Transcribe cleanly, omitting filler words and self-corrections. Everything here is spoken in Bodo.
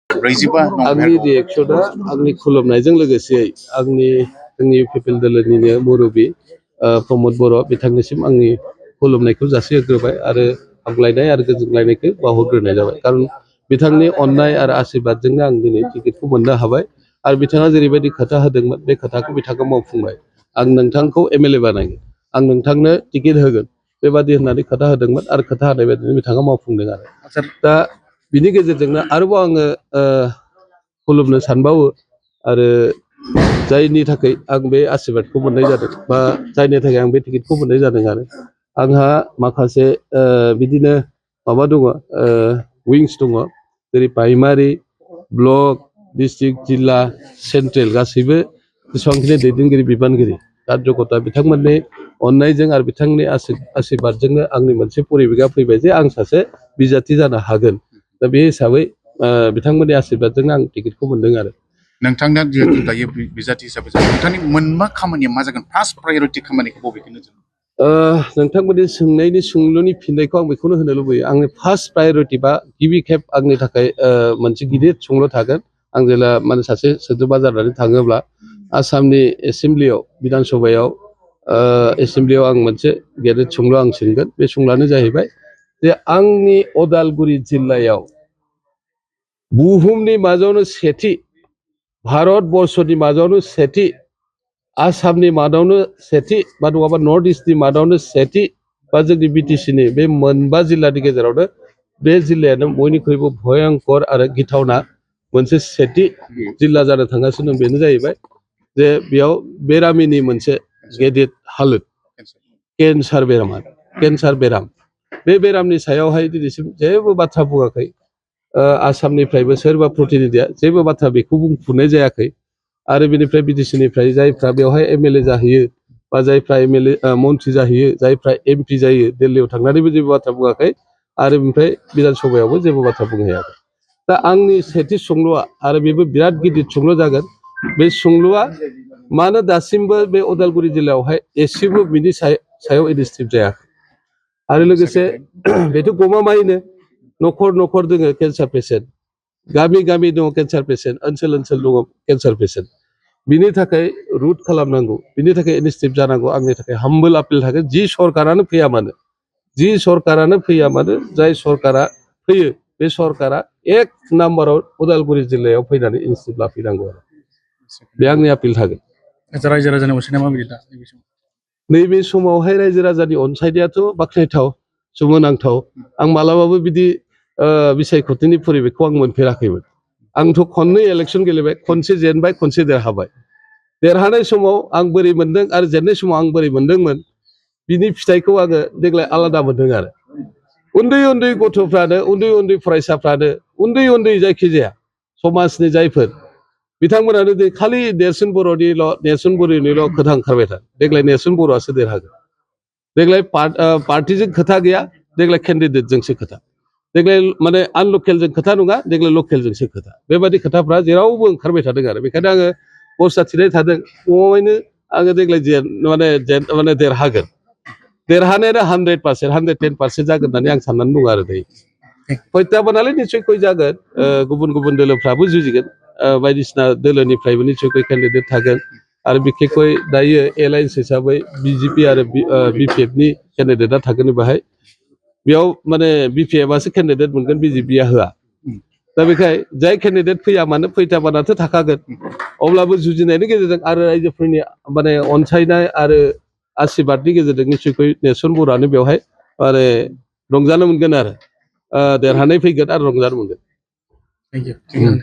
ब्रैजिबा आंनि रिएक्सना आंनि खुलुमनायजों लोगोसे आंनि जोंनि पिपल दलोनिनो मुरब्बी प्रमद बर' बिथांनिसिम आंनि खुलुमनायखौ जासिहरग्रोबाय आरो हामग्लायनाय आरो गोजोनग्लायनायखौ बावहरग्रोनाय जाबाय खारन बिथांनि अननाय आरो आशीर्बादजोंनो आं दिनै टिकेटखौ मोननो हाबाय आरो बिथाङा जेरैबायदि खोथा होदोंमोन बे खोथाखौ बिथाङा मावफुंबाय आं नोंथांखौ एमएलए बानायगोन आं नोंथांनो टिकेट होगोन बेबादि होननानै खोथा होदोंमोन आरो खोथा होनाय बायदिनो बिथाङा मावफुंदों आरो दा बिनि गेजेरजोंनो आरोबाव आङो खुलुमनो सानबावो आरो जायनि थाखाय आं बे आशीर्बादखौ मोननाय जादों बा जायनि थाखाय आं बे टिकेटखौ मोननाय जादों आरो आंहा माखासे बिदिनो माबा दङ विंस दङ जेरै प्राइमारि ब्लक डिस्ट्रिक्ट जिल्ला सेन्ट्रेल गासैबो जेसेबांखिनि दैदेनगिरि बिबानगिरि कार्यकर्ता बिथांमोननि अननायजों आरो बिथांनि आशीर्बादजोंनो आंनि मोनसे परिबेगा फैबाय जे आं सासे बिजाथि जानो हागोन दा बे हिसाबै बिथांमोननि आशीर्बादजोंनो आं टिकेटखौ मोनदों आरो नोंथांना जिहेतु दायो बिजाथि हिसाबै नोंथांनि मोनबा खामानिया मा जागोन फार्स्ट प्रायरिटि खामानिखौ बबेखौ नोजोर नोंथांमोननि सोंनायनि सोंलुनि फिननायखौ आं बेखौनो होनो लुबैयो आंनि फार्स्ट प्रायरिटि बा गिबि खेब आंनि थाखाय मोनसे गिदिर सोंलु थागोन आं जेला माने सासे सोद्रोमा जानानै थाङोब्ला आसामनि एसेम्ब्लियाव बिधान सभायाव एसेम्ब्लियाव आं मोनसे गेदेर सोंलु आं सोंगोन बे सोंलुआनो जाहैबाय जे आंनि उदालगुरि जिल्लायाव बुहुमनि मादावनो सेथि भारत बर्षनि मादावनो सेथि आसामनि मादावनो सेथि बा नङाबा नर्थ इस्टनि मादावनो सेथि बा जोंनि बिटिसिनि बे मोनबा जिल्लानि गेजेरावनो बे जिल्लायानो बयनिख्रुइबो भयंकर आरो गिथावना मोनसे सेथि जिल्ला जानो थांगासिनो दं बेनो जाहैबाय जे बेयाव बेरामिनि मोनसे गेदेर हालोद केन्सार बेराम बे बेरामनि सायावहाय दिनैसिम जेबो बाथ्रा बुङाखै आसामनिफ्रायबो सोरबा प्रतिनिधिया जेबो बाथ्रा बेखौ बुंफुरनाय जायाखै आरो बेनिफ्राय बिटिसिनिफ्राय जायफ्रा बेवहाय एमएलए जाहैयो बा जायफ्रा एमएलए मन्थ्रि जाहैयो जायफ्रा एमपि जायो दिल्लीयाव थांनानैबो जेबो बाथ्रा बुङाखै आरो बेनिफ्राय बिधान सभायावबो जेबो बाथ्रा बुंनो हायाखै दा आंनि सेथि सोंलुआ आरो बेबो बिराद गिदिर सोंलु जागोन बे सोंलुआ मानो दासिमबो बे उदालगुरि जिल्लायावहाय एसेबो बिनि सायाव इनिसिएटिभ जायाखै आरो लोगोसे बेथ' गमामायैनो न'खर न'खर दोङो केन्सार पेसेन्ट गामि गामि दङ केन्सार पेसेन्ट ओनसोल ओनसोल दङ केन्सार पेसेन्ट बिनि थाखाय रुट खालामनांगौ बिनि थाखाय इनिसिएटिभ जानांगौ आंनि थाखाय हाम्बल आपिल थागोन जि सरकारानो फैया मानो जाय सरकारा फैयो बे सरकारा एक नाम्बाराव उदालगुरि जिल्लायाव फैनानै इनिसिएटिभ लाफैनांगौ आरो बे आंनि आपिल थागोन रायजो राजानि अनसायनाया माबायदि दा नैबे समावहाय रायजो राजानि अनसायनायाथ' बाख्नायथाव सोमोनांथाव आं मालाबाबो बिदि बिसायख'थिनि परिबेखखौ आं मोनफेराखैमोन आंथ' खननै इलेक्सन गेलेबाय खनसे जेनबाय खनसे देरहाबाय देरहानाय समाव आं बोरै मोनदों आरो जेननाय समाव आं बोरै मोनदोंमोन बिनि फिथाइखौ आङो देग्लाय आलादा मोनदों आरो उन्दै उन्दै गथ'फ्रानो उन्दै फरायसाफ्रानो उन्दै जायखिजाया समाजनि जायफोर बिथांमोनानो खालि नेर्सोन बर'निल' खोथा ओंखारबाय था देग्लाय नेर्सोन बर'आसो देरहागोन देग्लाय पार्टिजों खोथा गैया देग्लाय केन्डिडेटजोंसो खोथा देग्लाय माने आनलकेलजों खोथा नङा देग्लाय लकेलजोंसो खोथा बेबादि खोथाफ्रा जेरावबो ओंखारबाय थादों आरो बेखायनो आङो बरसा थिनाय थादों गमामायैनो आङो देग्लाय माने देरहागोन देरहानायानो 100% 110% जागोन होननानै आं साननानै दङ आरो दायो हयथ'बा नालाय निस्सयखय जागोन गुबुन दोलोफ्राबो जुजिगोन बायदिसिना दोलोनिफ्रायबो निस्सयखय केन्डिडेट थागोन आरो बिखेखय दायो एलायन्स हिसाबै बिजेपि आरो बिपिएफनि केन्डिडेटआ थागोन बेयाव माने बिपिएफआसो केन्डिडेट मोनगोन बिजेपिआ होआ दा बेखाय जाय केन्डिडेट फैया मानो फैथाबानाथ' थाखागोन अब्लाबो जुजिनायनि गेजेरजों आरो रायजोफोरनि माने अनसायनाय आरो आशीर्बादनि गेजेरजों निस्सयखय नेर्सोन बर'आनो बेवहाय माने रंजानो मोनगोन आरो देरहानाय फैगोन आरो रंजानो मोनगोन। Thank you